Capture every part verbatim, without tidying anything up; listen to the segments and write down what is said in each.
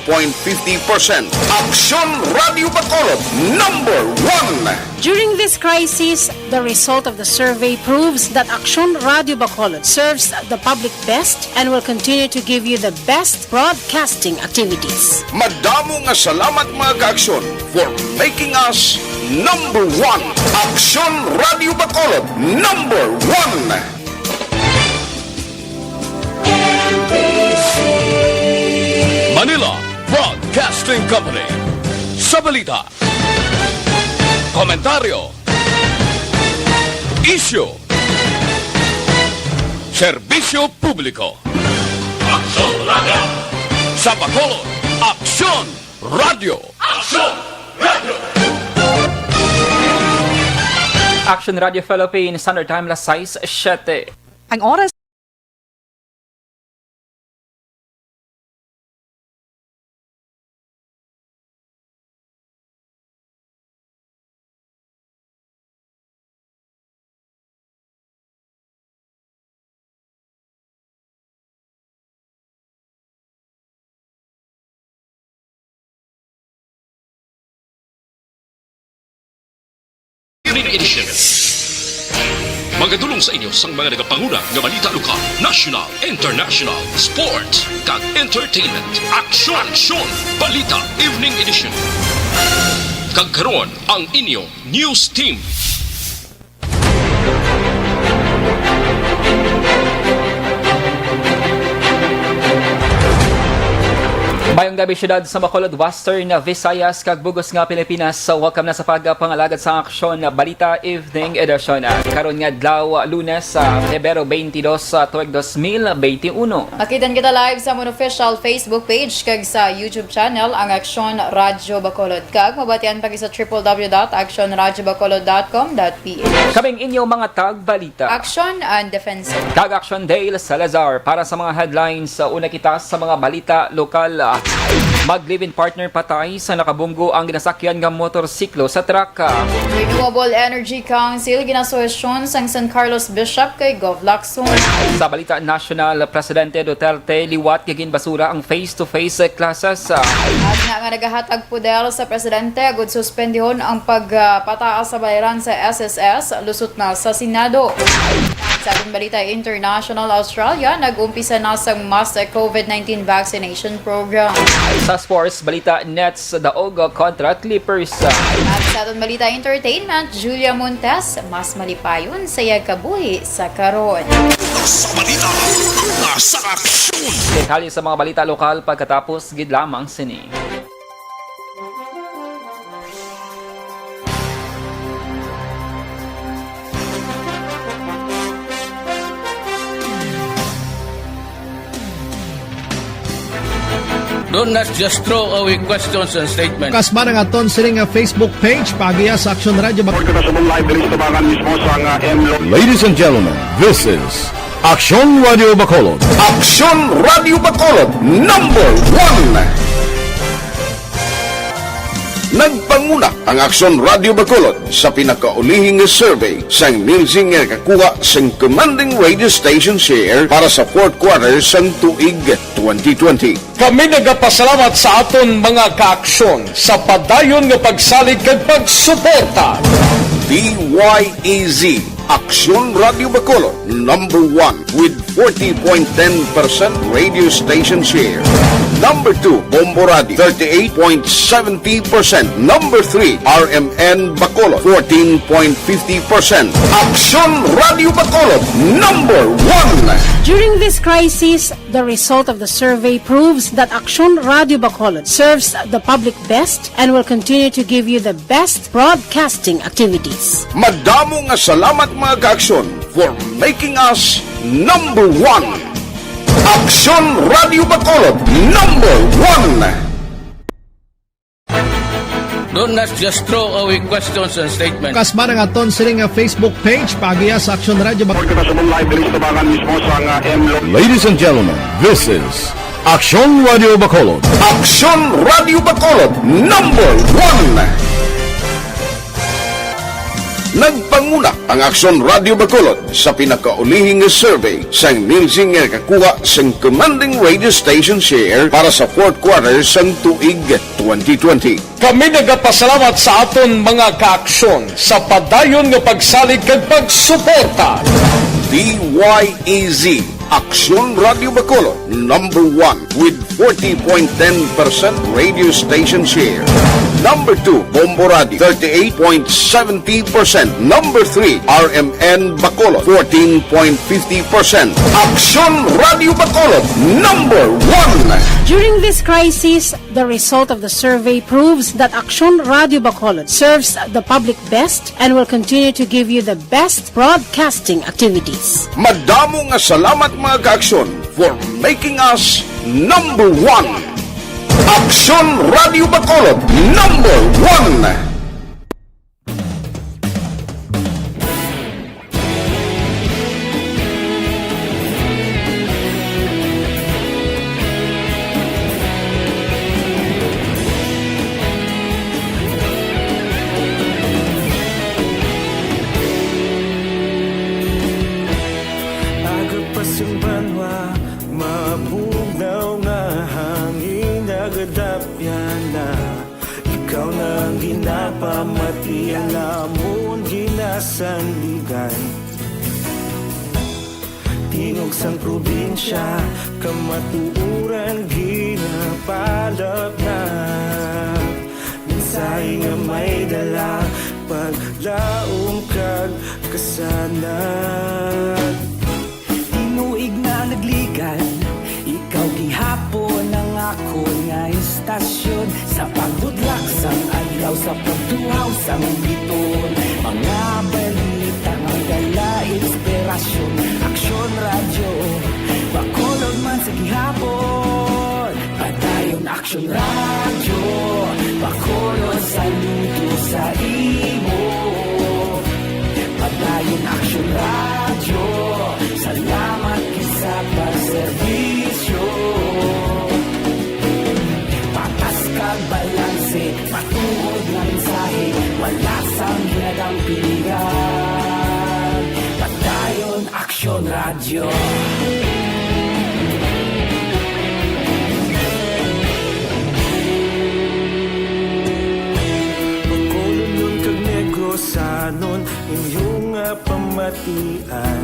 point fifty percent. Aksyon Radio Bacolod, number one. During this crisis, the result of the survey proves that Aksyon Radio Bacolod serves the public best and will continue to give you the best broadcasting activities. Madamo nga salamat, mga ka-Aksyon, for making us number one. Aksyon Radio Bacolod, number one. Manila Broadcasting Company. Sa balita, komentaryo, isyu, serbisyo publiko. Aksyon Radio. Sa Bacolod, Aksyon Radio. Aksyon Radio. Action Radio Philippines, Standard Time, alas sais siyete. Ang oras. Evening Edition. Magadulong sa inyo sang mga nagapanguna nga balita lokal, national, international, sports, kag entertainment. Aksyon! Aksyon! Balita Evening Edition. Kag karon, ang inyo news team. Mayong gabi, siyudad sa Bacolod, Western Visayas, kag bug-os nga Pilipinas. Welcome na sa pagpangalagad sa Aksyon Balita Evening Edition. Karon nga adlaw, Lunes, sa Pebrero twenty-two, sa tuig dos mil benti uno. Makita kita live sa amon official Facebook page kag sa YouTube channel, ang Aksyon Radyo Bacolod. Kag mabatian pa sa triple W dot action radyo bacolod dot com dot P H. Kaming inyo mga tagbalita. Action and Defense. Kag Action Dale Salazar para sa mga headlines. Sa una kita sa mga balita lokal, ah, mag-live-in partner patay sa nakabunggo ang ginasakyan nga motorsiklo sa truck. Renewable Energy Council ginasuhestyon sang San Carlos Bishop kay Gov Lacson. Sa balita nasyonal, Presidente Duterte liwat nga ginbasura ang face-to-face classes. At nga, nga nagahatag poder sa presidente agud suspendihon ang pagpataas sa bayaran sa S S S, lusot na sa Senado. Sa aton balita international, Australia nag-umpisa na sa mass COVID nineteen vaccination program. Sa sports balita, Nets daog kontra Clippers. At sa aton balita entertainment, Julia Montes mas malipayon sa iyang kabuhi sa karon. Sa balita, sa aksyon. Detalye sa mga balita lokal pagkatapos gid lamang sini. Don't not just throw away questions and statements. Kasba na nga ton sini nga Facebook page, paagiha sa Aksyon Radyo Bag- Kita sa live diri sa tabangan mismo sa nga M Lo- Ladies and gentlemen, this is Aksyon Radio Bacolod. Aksyon Radio Bacolod, number one. Nagpanguna ang Aksyon Radio Bacolod sa pinakaulihi nga survey sang Nielsen nga nakakuha sang commanding radio station share para sa fourth quarter sang tuig twenty twenty. Kami nagapasalamat sa aton mga kaaksyon sa padayon nga pagsalig kag pagsuporta. D Y E Z, Aksyon Radio Bacolod, number one with forty point ten percent radio station share. Number two, Bombo Radio, thirty-eight point seventy percent. Number three, R M N Bacolod, fourteen point fifty percent. Aksyon Radio Bacolod, number one. During this crisis, the result of the survey proves that Aksyon Radio Bacolod serves the public best and will continue to give you the best broadcasting activities. Madamo nga salamat, mga kaaksyon, for making us number one. Aksyon Radio Bacolod, number one. Don't not just throw away questions and statements. Kasba na nga ton sini nga Facebook page, paagiha sa Aksyon Radio Bag- Kita sa live diri sa tabangan mismo sa nga M Lo- Ladies and gentlemen, this is Aksyon Radio Bacolod. Aksyon Radio Bacolod, number one. Nagpanguna ang Aksyon Radio Bacolod sa pinakaulihi nga survey sang Nielsen nga nakakuha sang commanding radio station share para sa fourth quarter sang tuig twenty twenty. Kami nagapasalamat sa aton mga kaaksyon sa padayon nga pagsalig kag pagsuporta. D Y E Z, Aksyon Radio Bacolod, number one with forty point ten percent radio station share. Number two, Bombo Radio, thirty-eight point seventy percent. Number three, R M N Bacolod, fourteen point fifty percent. Aksyon Radio Bacolod, number one. During this crisis, the result of the survey proves that Aksyon Radio Bacolod serves the public best and will continue to give you the best broadcasting activities. Madamo nga salamat, mga kaaksyon, for making us number one. Aksyon Radio Bacolod, number one. Aga pa sing banwa, mabugnaw nga hangin, nagadapyan na. Ikaw na ang ginapamati, ang amon ginasandigan. Tingog sang probinsya, kamatuoran ginapalap na. Mensahe nga may dala, paglaom kag kasanag. Tinuig na nagligan, ikaw gihapon ang akon nga istasyon. Sa pagbutlak sang adlaw, sa pagtuhaw sang biton, mga balita nga dala inspirasyon. Aksyon Radyo Bacolod man sa gihapon. Padayon Aksyon Radyo Bacolod, saludo sa imo. Padayon Aksyon Radyo, salamat gid sa pagserbisyo. Patas kag balanse, matuod nga mensahe, wala sang ginadampigan. Padayon Aksyon Radyo. Bacolodnon kag Negrosanon, inyo nga pamatian.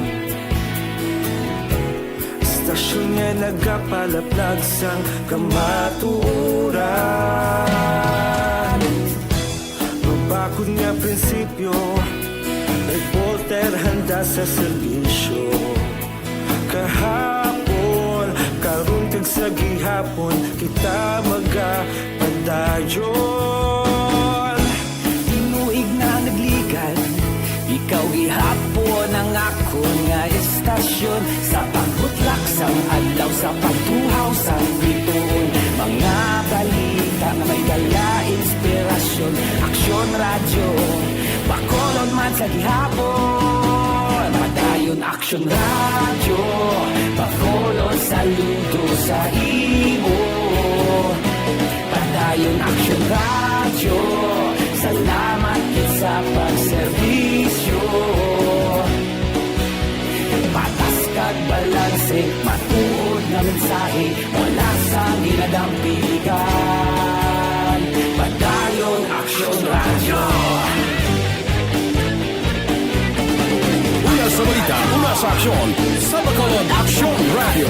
Istasyon nga nagapalaplag sang kamatuoran. Mabakod nga prinsipyo, reporter handa sa serbisyo. Kahapon, karon kag sa gihapon, kita magapadayon. Tinuig na nagligan, ikaw gihapon ang akon nga istasyon. Sa pagbutlak sang adlaw, sa pagtuhaw sang biton, mga balita nga may dala inspirasyon. Aksyon Radyo Bacolod man sa gihapon. Padayon Aksyon Radyo Bacolod, saludo sa imo. Padayon Aksyon Radyo, salamat gid sa pagserbisyo. Patas kag balanse, matuod nga mensahe, wala sang ginadampigan. Padayon Aksyon Radyo. Una sa balita, una sa aksyon, sa Bacolod Aksyon Radyo.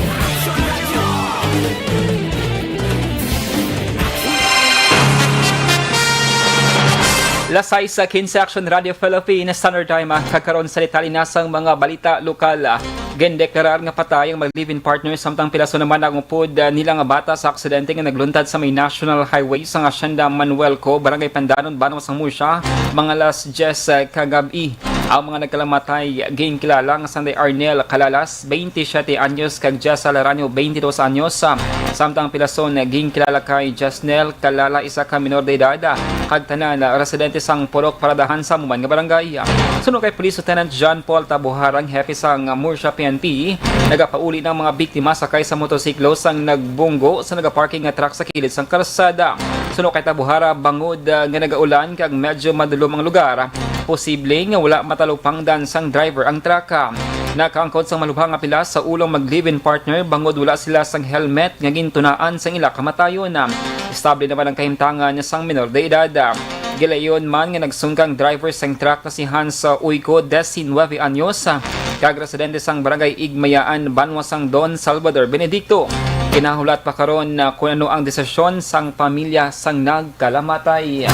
Las sais quince, Aksyon Radyo Philippines Standard Time, ah, kag karon sa detalye na sang mga balita lokal, ah. Gindeklarar nga patay ang mag-live-in partner, samtang pila so naman ang upod, ah, nila nga bata sa aksidente nga nagluntad sa may National Highway sang Hacienda Manuelco, Barangay Pandanon, Banwa sang Murcia, mga alas diyes, ah, kagab-i. Ang mga nagkalamatay ginkilala nga sanday Arnel Calalas, twenty-siete anyos, kag Jessa Laranio, twenty-dos anyos, ah, samtang pila so naging kilala kay Jasnel Kalala, isa ka minor de edad, ah, kag tanan, ah, residente sang Purok Paradahan sa amo man nga barangay. Suno kay Police Lieutenant John Paul Tabuhara, ang hepe sang Murcia P N P, nagapauli na ang mga biktima sakay sa motorsiklo sang nagbunggo sa nagaparking nga truck sa kilid sang karsada. Suno kay Tabuhara, bangod, ah, nga nagaulan kag medyo madulom ang lugar, Posible nga wala matalupangdan sang driver ang truck. Nakaangkon sang malubha nga pilas sa ulo ang mag-live-in partner bangod wala sila sang helmet nga gintunaan sang ila kamatayon. Estable naman ang kahimtangan sang menor de edad. Gilayon man nga nagsungka ang driver sang truck nga si Hans Uyco, diecinueve anyos, kag residente sang Barangay Igmayaan, banwa sang Don Salvador Benedicto. Kinahulat pa karon na kung ano ang desisyon sang pamilya sang nagkalamatay.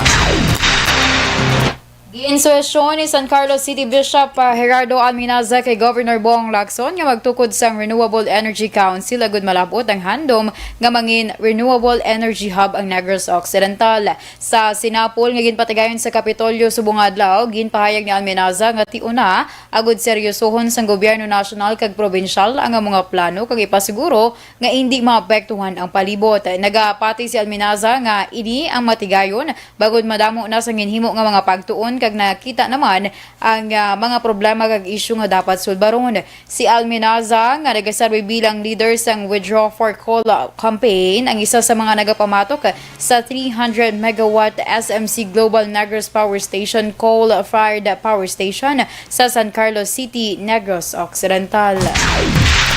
Giinsuhestyon ni San Carlos City Bishop, ah, Gerardo Alminaza kay Governor Bong Lacson nga magtukod sang Renewable Energy Council agud malab-ot ang handom nga mangin Renewable Energy Hub ang Negros Occidental. Sa sinapol nga ginpatigayon sa Kapitolyo subong nga adlaw, ginpahayag ni Alminaza nga tion na agud seryosohon sang gobyerno nasyonal kag probinsyal ang mga plano kag ipasiguro nga indi maapektuhan ang palibot. Nagapati si Alminaza nga ini ang matigayon bangod madamo na sang ginhimo nga mga pagtuon kag nakita naman ang, ah, mga problema kag isyu nga dapat sulbaron. Si Alminaza, nga nagaserbi bilang leader sang Withdraw for Coal campaign, ang isa sa mga nagapamatok sa three hundred megawatt S M C Global Negros Power Station coal-fired power station sa San Carlos City, Negros Occidental.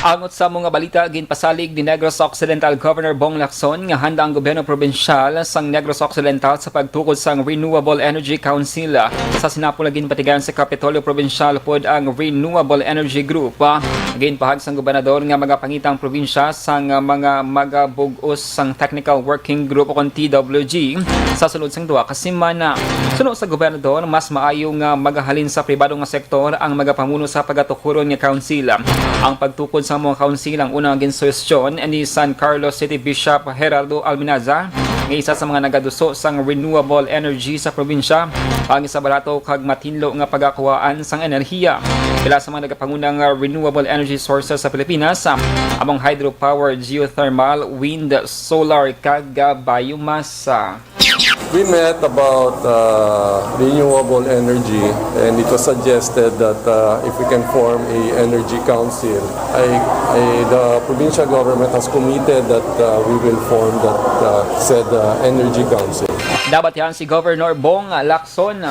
Angot sa mga balita, ginpasalig ni Negros Occidental Governor Bong Lacson nga handa ang gobyerno probinsyal sang Negros Occidental sa pagtukod sang Renewable Energy Council. Sa sinapol nga ginpatigayon sa Kapitolyo Probinsyal pod ang Renewable Energy Group. Ginpahayag sang gobernador nga magapangita ang probinsya sang mga magabug-os sang Technical Working Group o kon T W G sa sulod sang duha ka semana. Suno sa gobernador, mas maayo nga magahalin sa pribado nga sektor ang magapamuno sa pagatukuron nga council. Ang pagtukod sa mga council ang unang ginsuhestyon ni San Carlos City Bishop Gerardo Alminaza, nga isa sa mga nagaduso sang renewable energy sa probinsya, ang isa barato kag matinlo nga pagakuhaan sang enerhiya. Pila sa mga nagapangunang renewable energy sources sa Pilipinas, among hydropower, geothermal, wind, solar, kag biomass. We met about, uh, renewable energy, and it was suggested that, uh, if we can form a energy council, I, I, the provincial government has committed that, uh, we will form that, uh, said, uh, energy council. Nabatihan si Governor Bong Lacson.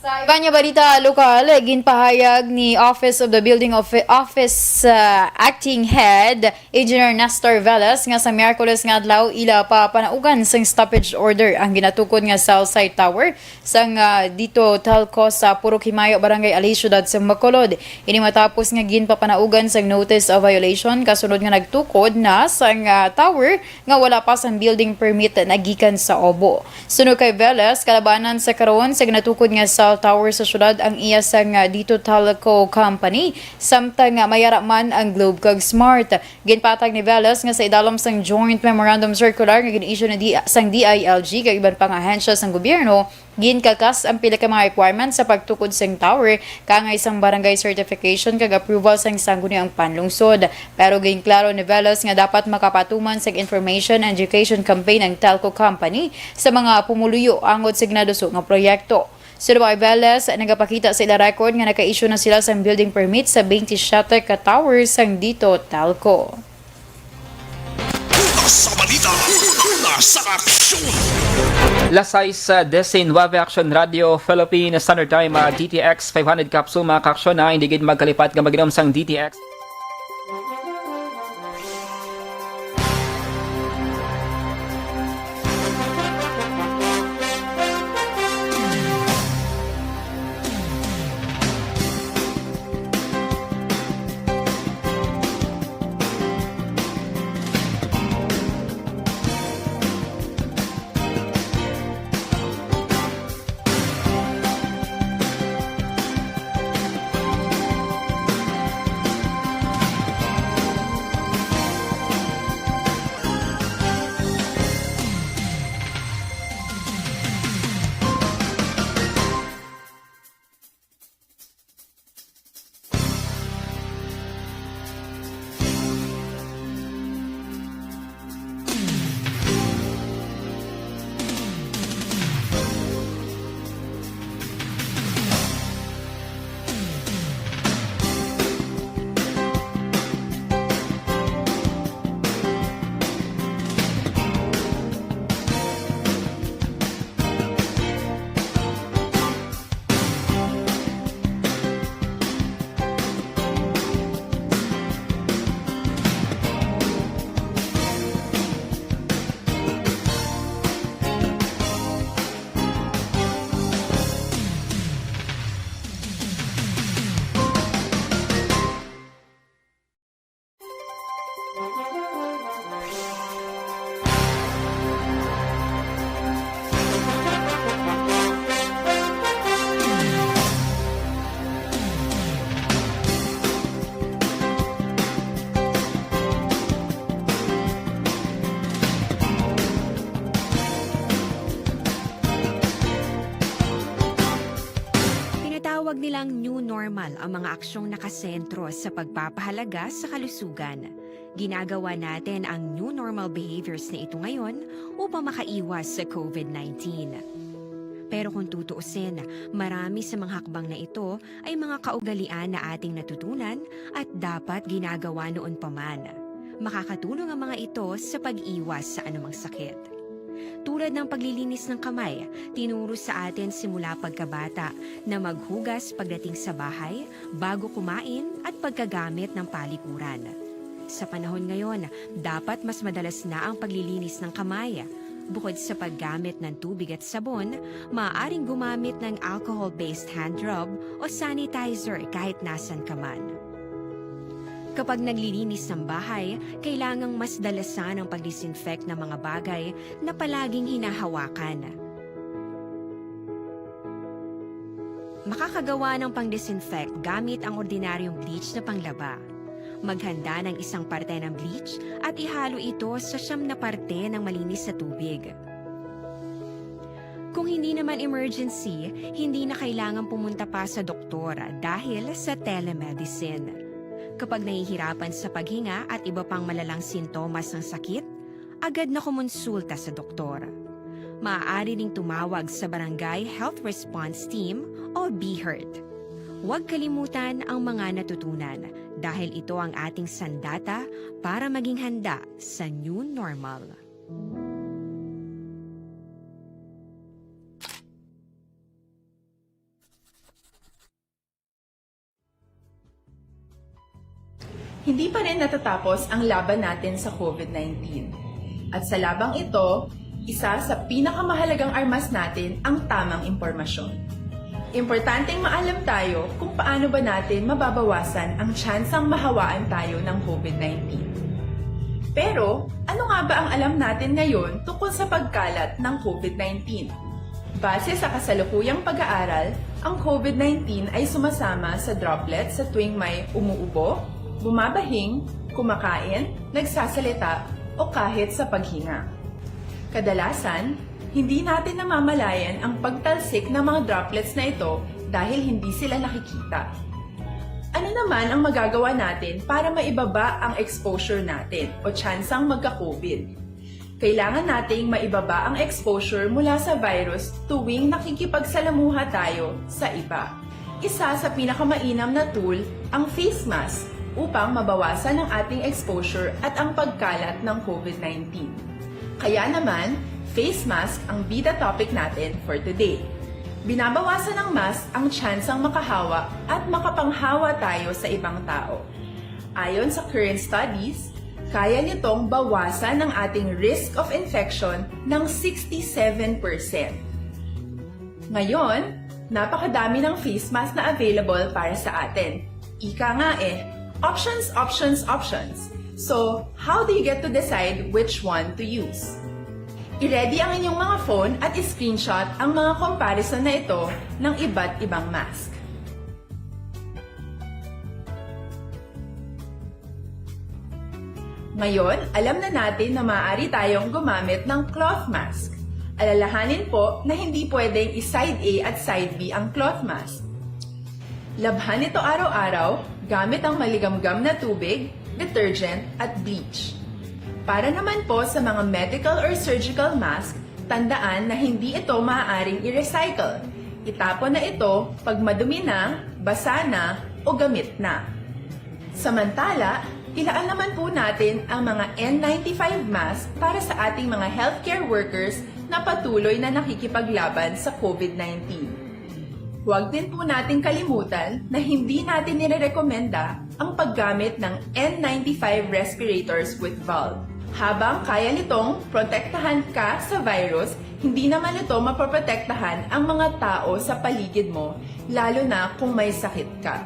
Sa iban nga balita lokal, ginpahayag ni Office of the Building Offi-, Office, uh, Acting Head Engineer Nestor Velas nga sa Miyerkules nga adlaw ila papanaugan sang stoppage order ang ginatukod nga cell site tower sang, ah, DITO Telco sa Purok Himayo, Barangay Ali, Siyudad sang Bacolod. Ini matapos nga ginpapanaugan sang notice of violation kasunod nga nagtukod na sang, ah, tower nga wala pa sang building permit na gikan sa obo. Suno kay Velas, kalabanan sa karon sa ginatukod nga cell tower sa siyudad ang iya sang, ah, DITO Telco Company, samtang, ah, may ara man ang Globe kag Smart. Ginpatag ni Velas nga sa idalom sang Joint Memorandum Circular nga gin-issue ni D-, sang D I L G kag iban pang ahensya sang gobyerno, ginkakas ang pila ka mga requirements sa pagtukod sang tower, kaangay sang barangay certification kag approval sang sangguniang panlungsod. Pero ginklaro ni Velas nga dapat makapatuman sang information and education campaign ang telco company sa mga pumuluyo angot sa ginaduso nga proyekto. Suno pa kay Velas, nagapakita sa ila record nga naka-issue na sila sang building permit sa twenty-seven ka tower sang DITO Telco. Una sa balita, una sa aksyon. Las sais, ah, diecinueve, Action Radio Philippines Standard Time, ah, D T X five hundred capsule, mga kaaksyon, ha, hindi gid magkalipat nga mag-inom sang D T X. Lang new normal ang mga aksyong nakasentro sa pagpapahalaga sa kalusugan. Ginagawa natin ang new normal behaviors na ito ngayon upang makaiwas sa COVID nineteen. Pero kung tutuusin, marami sa mga hakbang na ito ay mga kaugalian na ating natutunan at dapat ginagawa noon pa man. Makakatulong ang mga ito sa pag-iwas sa anumang sakit. Tulad ng paglilinis ng kamay, tinuro sa atin simula pagkabata na maghugas pagdating sa bahay, bago kumain at pagkagamit ng palikuran. Sa panahon ngayon, dapat mas madalas na ang paglilinis ng kamay. Bukod sa paggamit ng tubig at sabon, maaaring gumamit ng alcohol-based hand rub o sanitizer kahit nasan ka man. Kapag naglilinis ng bahay, kailangang mas dalasan ang pag-disinfect ng mga bagay na palaging hinahawakan. Makakagawa ng pang-disinfect gamit ang ordinaryong bleach na panglaba. Maghanda ng isang parte ng bleach at ihalo ito sa siyam na parte ng malinis na tubig. Kung hindi naman emergency, hindi na kailangan pumunta pa sa doktor dahil sa telemedicine. Kapag nahihirapan sa paghinga at iba pang malalang sintomas ng sakit, agad na kumonsulta sa doktor. Maaari ring tumawag sa Barangay Health Response Team o BHERT. Huwag kalimutan ang mga natutunan dahil ito ang ating sandata para maging handa sa new normal. Hindi pa rin natatapos ang laban natin sa COVID nineteen. At sa labang ito, isa sa pinakamahalagang armas natin ang tamang impormasyon. Importanteng maalam tayo kung paano ba natin mababawasan ang tsansang mahawaan tayo ng COVID nineteen. Pero, ano nga ba ang alam natin ngayon tungkol sa pagkalat ng COVID nineteen? Base sa kasalukuyang pag-aaral, ang COVID nineteen ay sumasama sa droplets sa tuwing may umuubo, bumabahing, kumakain, nagsasalita, o kahit sa paghinga. Kadalasan, hindi natin namamalayan ang pagtalsik ng mga droplets na ito dahil hindi sila nakikita. Ano naman ang magagawa natin para maibaba ang exposure natin o tsansang magka-COVID? Kailangan nating maibaba ang exposure mula sa virus tuwing nakikipagsalamuha tayo sa iba. Isa sa pinakamainam na tool ang face mask upang mabawasan ang ating exposure at ang pagkalat ng COVID nineteen. Kaya naman, face mask ang bida topic natin for today. Binabawasan ng mask ang tsansang makahawa at makapanghawa tayo sa ibang tao. Ayon sa current studies, kaya nitong bawasan ang ating risk of infection ng sixty-seven percent. Ngayon, napakadami ng face mask na available para sa atin. Ika nga eh, options, options, options. So, how do you get to decide which one to use? I-ready ang inyong mga phone at i-screenshot ang mga comparison na ito ng iba't ibang mask. Ngayon, alam na natin na maaari tayong gumamit ng cloth mask. Alalahanin po na hindi pwedeng i-side A at side B ang cloth mask. Labhan ito araw-araw gamit ang maligamgam na tubig, detergent, at bleach. Para naman po sa mga medical or surgical mask, tandaan na hindi ito maaaring i-recycle. Itapon na ito pag madumi na, basa na, o gamit na. Samantala, ilaan naman po natin ang mga N ninety-five mask para sa ating mga healthcare workers na patuloy na nakikipaglaban sa COVID nineteen. Huwag din po nating kalimutan na hindi natin nirerekomenda ang paggamit ng N ninety-five respirators with valve. Habang kaya nitong protektahan ka sa virus, hindi naman ito mapoprotektahan ang mga tao sa paligid mo, lalo na kung may sakit ka.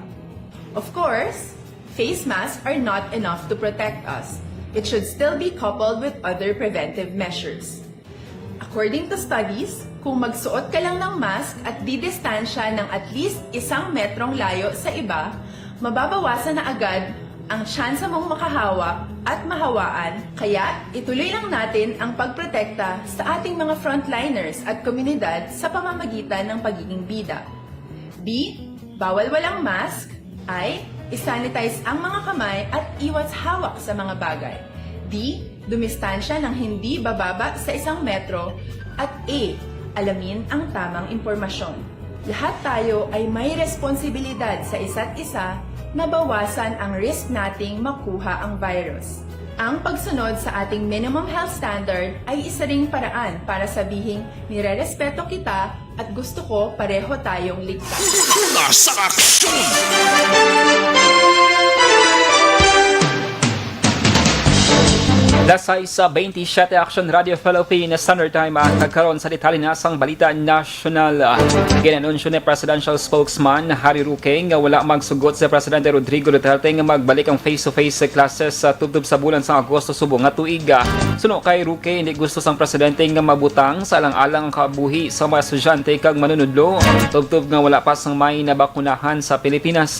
Of course, face masks are not enough to protect us. It should still be coupled with other preventive measures. According to studies, kung magsuot ka lang ng mask at didistansya ng at least isang metrong layo sa iba, mababawasan na agad ang tsansa mong makahawa at mahawaan. Kaya, ituloy lang natin ang pagprotekta sa ating mga frontliners at komunidad sa pamamagitan ng pagiging bida. Be Bawal walang mask, I. I-sanitize ang mga kamay at iwas hawak sa mga bagay. D. Dumistansya ng hindi bababa sa isang metro. At E. Alamin ang tamang impormasyon. Lahat tayo ay may responsibilidad sa isa't isa na bawasan ang risk nating makuha ang virus. Ang pagsunod sa ating minimum health standard ay isa ring paraan para sabihing nirerespeto kita at gusto ko pareho tayong ligtas. Una sa aksyon! Las sais sa twenty-seven, Action Radio Philippines Standard Time. At karon sa detalye na sang balita nasyonal. Ginanunsyo ni Presidential Spokesman Harry Roque nga wala magsugot sa Presidente Rodrigo Duterte nga magbalik ang face-to-face classes sa tubtob sa bulan sa Agosto subong nga tuig. Suno kay Roque, hindi gusto sang presidente nga mabutang sa alang-alang ang kabuhi sa mga estudyante kag manunudlo, tubtob nga wala pa sang may nabakunahan sa Pilipinas.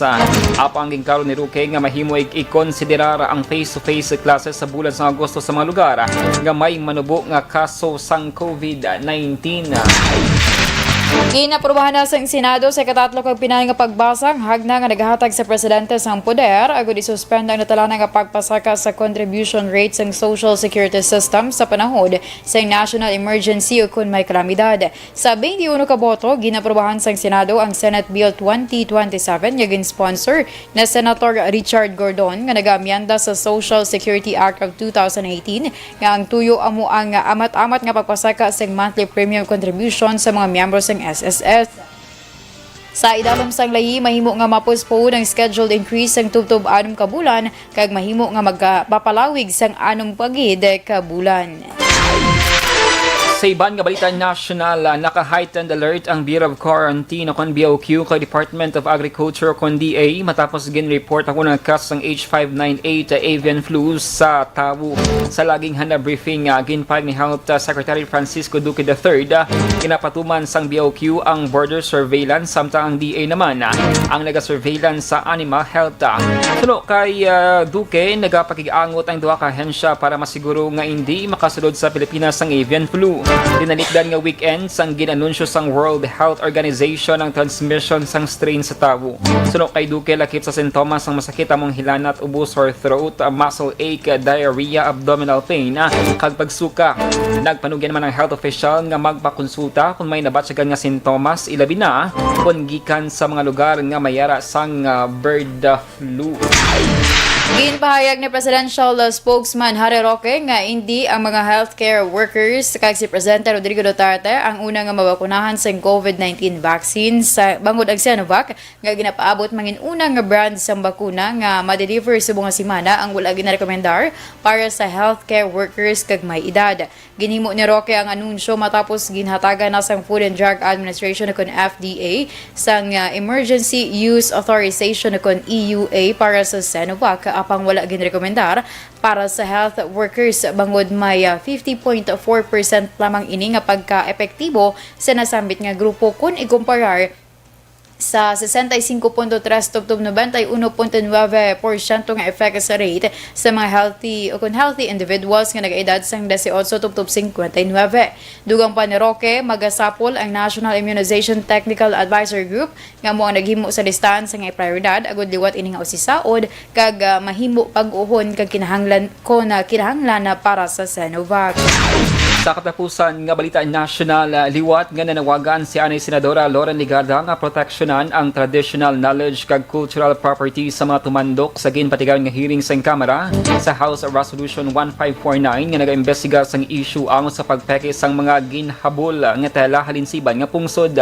Apang ginkaron ni Roque nga mahimo ig-, ikonsiderar ang face-to-face classes sa bulan sa Agosto sa mga lugar nga may manubo nga kaso sang COVID nineteen. Ginaprubahan na sang Senado sa ikatatlo kag pinal nga pagbasa ang hagna nga nagahatag sa presidente sang poder agud isuspend ang natalana nga pagpasaka sa contribution rate sang social security system sa panahon sang national emergency o kon may kalamidad. Sa twenty-one ka boto, ginaprubahan sang Senado ang Senate Bill twenty twenty-seven nga gin-sponsor na Senator Richard Gordon nga nagaamyenda sa Social Security Act of two thousand eighteen nga ang tuyo amo ang amat-amat nga pagpasaka sang monthly premium contribution sa mga miyembro sang S S S. Sa idalom sang layi, mahimo nga ma-postpone ang scheduled increase sang tubtob anom ka bulan kag mahimo nga magka- mapalawig sang anom pa gid ka bulan. Sa iban nga balita nasyonal, ah, naka-heightened alert ang Bureau of Quarantine o kon B O Q kag Department of Agriculture o kon D A matapos gin-report ang unang kaso sang H five nine eight avian flu sa tawo. Sa laging handa briefing, ah, ginpahayag ni Health, ah, Secretary Francisco Duque the third, ah, ginapatuman sang B O Q ang border surveillance, samtang ang D A naman, ah, ang naga-surveillance sa animal health. Ah, suno kay, ah, Duque, nagapakig-angot ang duha ka ahensya para masiguro nga indi makasulod sa Pilipinas ang avian flu. Tinalikdan nga weekend sang gin-anunsyo sang World Health Organization ang transmission sang strain sa tawo. Suno kay Duque, lakip sa sintomas sang masakit among hilanat, ubo, sore throat, muscle ache, diarrhea, abdominal pain, kag pagsuka. Nagpanugyan man ang health official nga magpakonsulta kon may nabatyagan nga sintomas, ilabi na kon gikan sa mga lugar nga may yara sang, ah, bird flu. Ginpahayag ni Presidential Spokesman Harry Roque nga indi ang mga healthcare workers kag si Presidente Rodrigo Duterte ang una nga mabakunahan sang COVID nineteen vaccine sa bangod ang Sinovac nga ginapaabot mangin-una nga brand sang bakuna nga ma-deliver subong nga semana ang wala ginarekomendar para sa healthcare workers kag may edad. Ginhimo ni Roque ang anunsyo matapos ginhatagan na sang Food and Drug Administration o kon F D A sang, ah, Emergency Use Authorization o kon E U A para sa Sinovac, apang wala ginrekomendar para sa health workers bangod may, ah, fifty point four percent lamang ini nga pagka-epektibo sa nasambit nga grupo kon ikumparar sa sesenta y cinco punto tres tubtob noventa y uno punto nuebe porsyento nga efficacy rate sa mga healthy o kon healthy individuals nga nagaedad sang dieciocho tubtob cincuenta y nueve. Dugang pa ni Roque, magasapol ang National Immunization Technical Advisor Group nga amo ang naghimo sa listahan sa nga prioridad agud liwat ini nga usisaod kag, ah, mahimo pag-uhon kag kinahanglan kon, ah, kinahanglan na para sa Sinovac. Sa katapusan nga balita nasyonal, ah, liwat nga nanawagan si anay Senadora Loren Legarda nga proteksyonan ang traditional knowledge kag cultural property sa mga tumandok sa ginpatigayon nga hearing sang Kamara sa House Resolution one five four nine nga nagaimbestiga sang issue angot sa pagpeke sang mga ginhabol nga tela halin sa iban nga pungsod.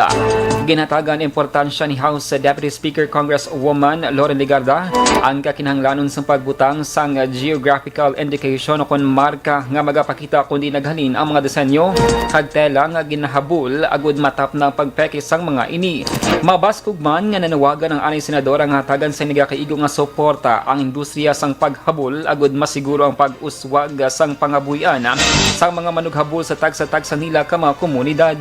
Ginhatagan importansya ni House Deputy Speaker Congresswoman Loren Legarda ang kakinahanglanon sang pagbutang sang geographical indication o kon marka nga magapakita kon diin naghalin ang mga disenyo kag tela nga ginahabol agud matapna ang pagpeke sang mga ini. Mabaskog man nga nanawagan ang anay senadora nga hatagan sang nagakaigo nga suporta ang industriya sang paghabol agud masiguro ang pag-uswag sang pangabuhian sang mga manughabol sa tagsa-tagsa nila ka mga komunidad.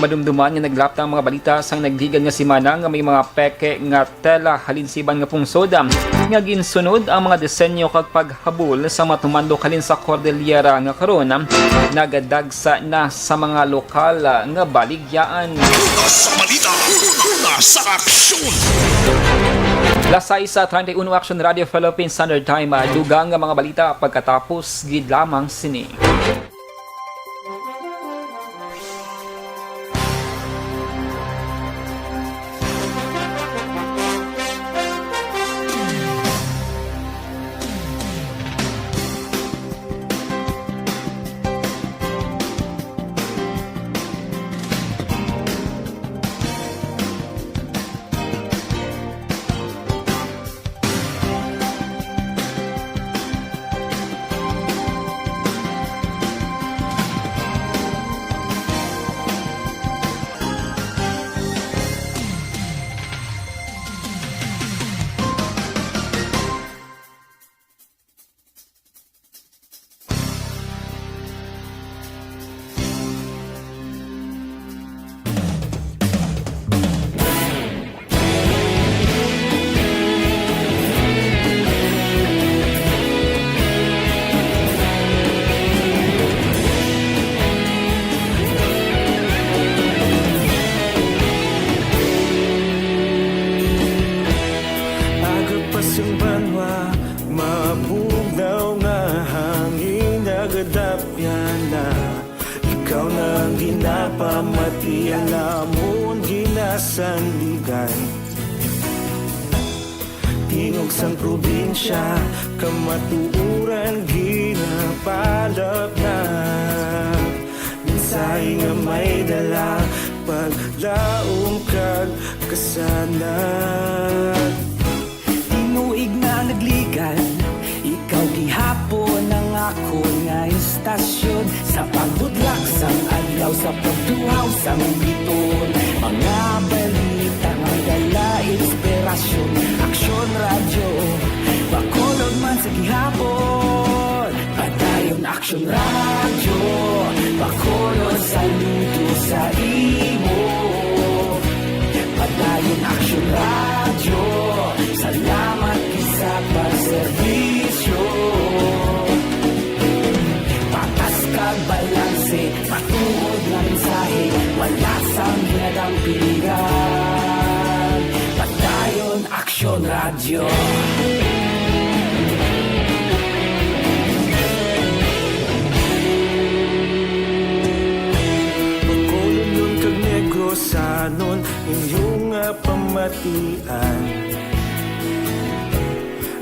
Madumduman nga naglapta ang mga balita sang nagligad nga semana nga may mga peke nga tela halin sa iban nga pungsod nga ginsunod ang mga disenyo kag paghabol sa mga tumandok halin sa Cordillera nga karon nagadagsa na sa mga lokal, ah, nga baligyaan. Una sa balita, una sa aksyon. Las sais treinta y uno, Action Radio Philippine Standard Time, ah, dugang nga mga balita pagkatapos gid lamang sini. Aga pa sing banwa, mabugnaw nga hangin nagadapyan na. Ikaw na ang ginapamati, ang amon ginasandigan. Tingog sang probinsya, kamatuoran ginapalapnag. Mensahe nga may dala, paglaom kag kasanag. Tinuig na nagligan, ikaw gihapon ang akon nga istasyon. Sa pagbudlak sang adlaw, sa pagtuhaw sang bituon, mga balita nga dala inspirasyon. Aksyon Radyo Bacolod man sa gihapon. Padayon Aksyon Radyo Bacolod, saludo sa imo. Padayon Aksyon Radyo, salamat gid sa pagserbisyo. Patas kag balanse, matuod nga mensahe, wala sang ginadampigan. Padayon Aksyon Radyo. Bacolodnon kag Negrosanon, inyo nga pamatian.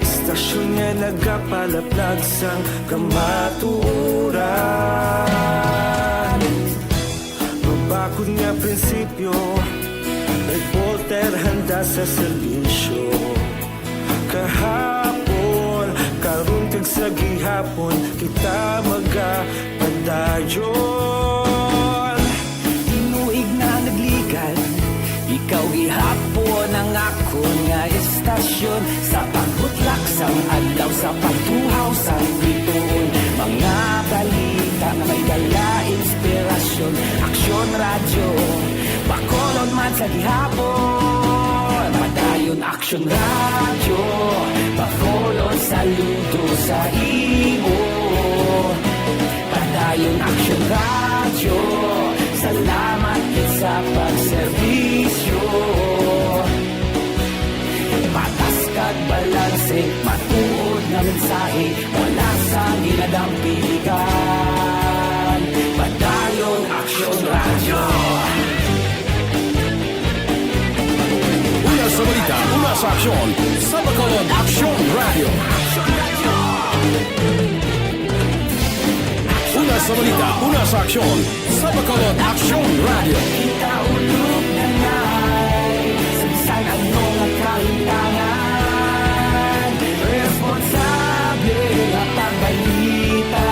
Istasyon nga nagapalaplag sang kamatuoran. Mabakod nga prinsipyo, reporter handa sa serbisyo. Kahapon, karon kag sa gihapon, kita magapadayon. Tinuig na nagligan, ikaw gihapon ang akon nga istasyon. Sa pagbutlak sang adlaw, sa pagtuhaw sang bituon, mga balita nga may dala inspirasyon. Aksyon Radyo Bacolod man sa gihapon. Padayon Aksyon Radyo Bacolod, saludo sa imo. Padayon Aksyon Radyo, salamat gid sa pagserbisyo. Patas kag balanse, matuod nga mensahe, wala sang ginadampigan. Padayon Aksyon Radyo. Una sa balita, una sa aksyon, sa Bacolod Aksyon Radyo. Una sa balita, una sa aksyon, sa Bacolod Aksyon Radyo. Kita ulog na ngay, sa bisan ano nga kahimtangan, responsable nga pagbalita.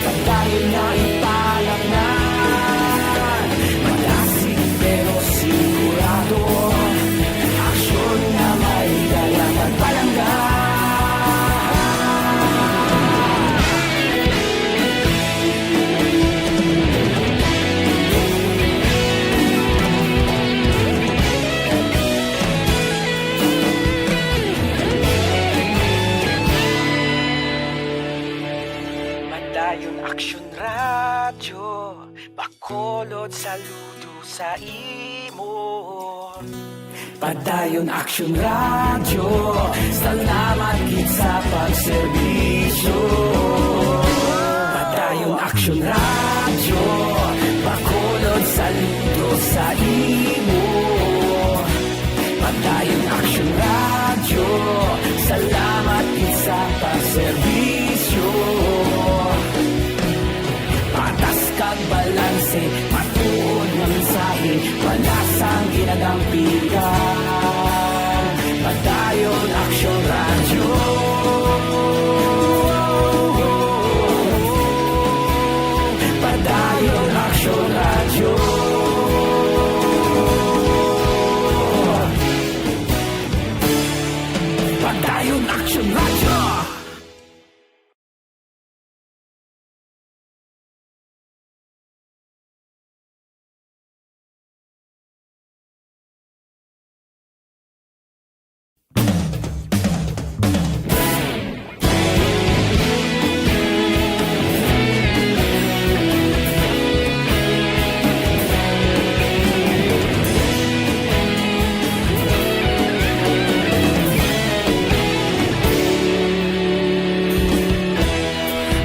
Padayon nga ipalapnan, madasig pero sigurado, aksyon nga may dala kag palangga. Radyo Bacolod, saludo sa imo. Padayon Aksyon Radyo, salamat gid sa pagserbisyo. Padayon Aksyon Radyo, Bacolod, saludo sa imo. Padayon Aksyon Radyo, salamat gid sa pagserbisyo. Patas kag balanse, matuod nga mensahe, wala sang ginagampigan. Padayon Aksyon Radyo. Padayon Aksyon Radyo. Padayon Aksyon Radyo.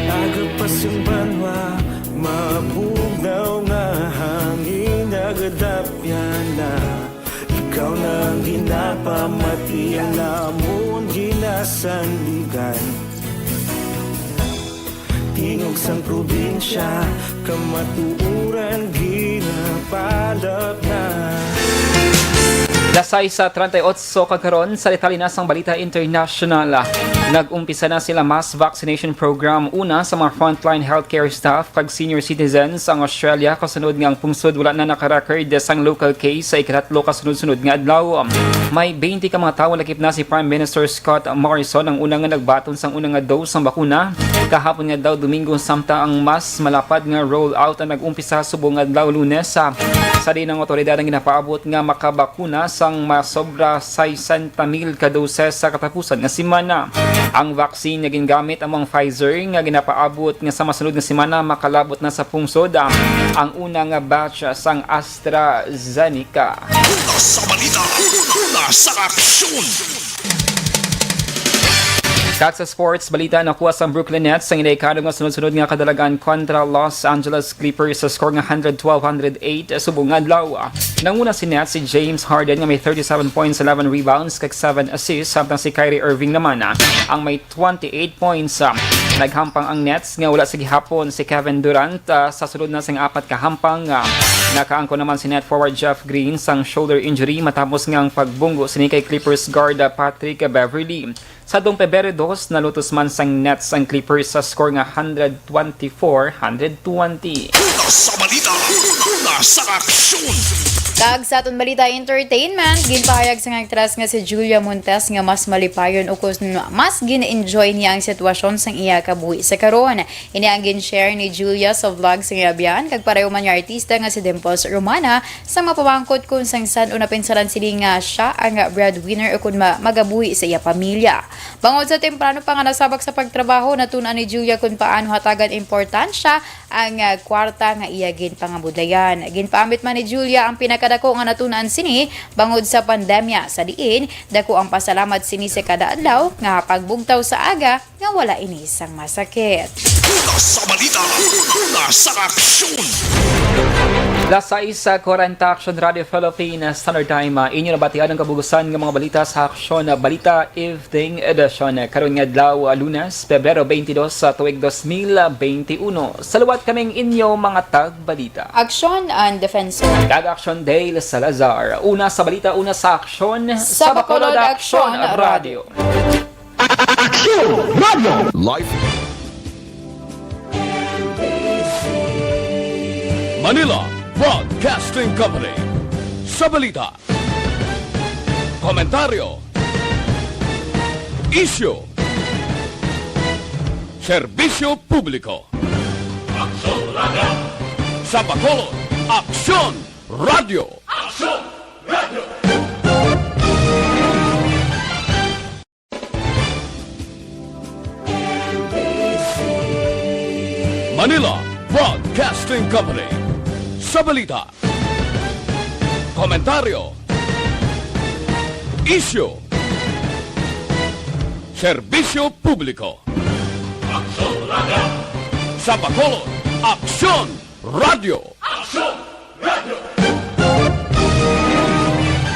Aga pa sing banwa, mabugnaw nga hangin nagadapyan na. Ikaw na ang ginapamati, ang amon ginasandigan. Tingog sang probinsya, kamatuoran ginapalap na. Las sais treinta y ocho ka karon, sa detalye na sang balita international. Nag-umpisa na sila mass vaccination program una sa mga frontline healthcare staff kag senior citizens ang Australia, kasunod nga ang pungsod wala na naka-record sang local case sa ikatatlo ka sunod-sunod nga adlaw. May twenty ka mga tawo lakip na si Prime Minister Scott Morrison, ang una nga nagbaton sang una nga dose sang bakuna kahapon nga adlaw Domingo, samtang ang mas malapad nga rollout ang nag-umpisa subong adlaw Lunes, sa, sa diin ang awtoridad ang ginapaabot nga makabakuna sang masobra sesenta mil ka doses sa katapusan nga semana. Ang vaccine nga gingamit amo ang Pfizer nga ginapaabot nga sa masunod nga semana makalabot na sa pungsod, ah, ang una nga batch sang AstraZeneca. Una sa balita, una sa aksyon. Kag sa sports balita, nakuha sang Brooklyn Nets ang ina-ikadom nga sunod-sunod nga kadalagan kontra Los Angeles Clippers sa score nga hundred twelve hundred eight subong nga adlaw. Nanguna si Nets si James Harden nga may thirty-seven points, eleven rebounds, kag seven assists, samtang si Kyrie Irving naman, ah, ang may twenty-eight points. Ah, naghampang ang Nets nga wala sa gihapon si Kevin Durant, ah, sa sulod na sang apat ka hampang. Ah, nakaangkon naman si Net forward Jeff Green sang shoulder injury matapos nga ang pagbunggo sini kay Clippers guard, ah, Patrick Beverley. Sa atong Pebrero dos, nalutos man sang Nets ang Clippers sa score nga hundred twenty-four hundred twenty. Una sa balita, una sa aksyon. Kag sa aton balita entertainment, ginpahayag sang aktris nga si Julia Montes nga mas malipayon ukon mas gin-enjoy niya ang sitwasyon sang iya kabuhi sa karon. Ini ang gin-share ni Julia sa vlog sa iya abyan kag pareho man nga artista nga si Dimples Romana sa mapamangkot kung sang san-o napinsalan sini nga siya ang breadwinner ukon ma-, magabuhi sa iya pamilya. Bangod sa temprano pa nga nasabak sa pagtrabaho, natun-an ni Julia kung paano hatagan importansya ang, ah, kwarta nga iya ginpangabudlayan. Ginpaambit man ni Julia ang pinakadako nga natun-an sini bangod sa pandemya, sa diin dako ang pasalamat sini sa kada adlaw nga pagbugtaw sa aga nga wala ini sang masakit. Una sa balita, una sa aksyon. Las sais kwarenta, Aksyon Radio Philippines Standard Time. Ah, inyo nabatian ang kabugusan nga mga balita sa Aksyon Balita Evening Edition. Karon nga adlaw, ah, Lunes, Pebrero twenty-dos sa tuig dos mil twenty-uno. Sa liwat kaming inyo mga tagbalita. Aksyon and Defensor. Kag Aksyon Dale Salazar. Una sa balita, una sa aksyon. Sa Bacolod, Aksyon Radio. Aksyon Radio. Live. Manila Broadcasting Company. Sa balita, komentaryo, isyu, serbisyo publiko. Aksyon Radio. Sa Bacolod, Aksyon Radio. Aksyon Radio. Manila Broadcasting Company. Sa balita, komentaryo, isyu, serbisyo publiko. Aksyon Radio! Sa Bacolod, Aksyon Radio! Aksyon!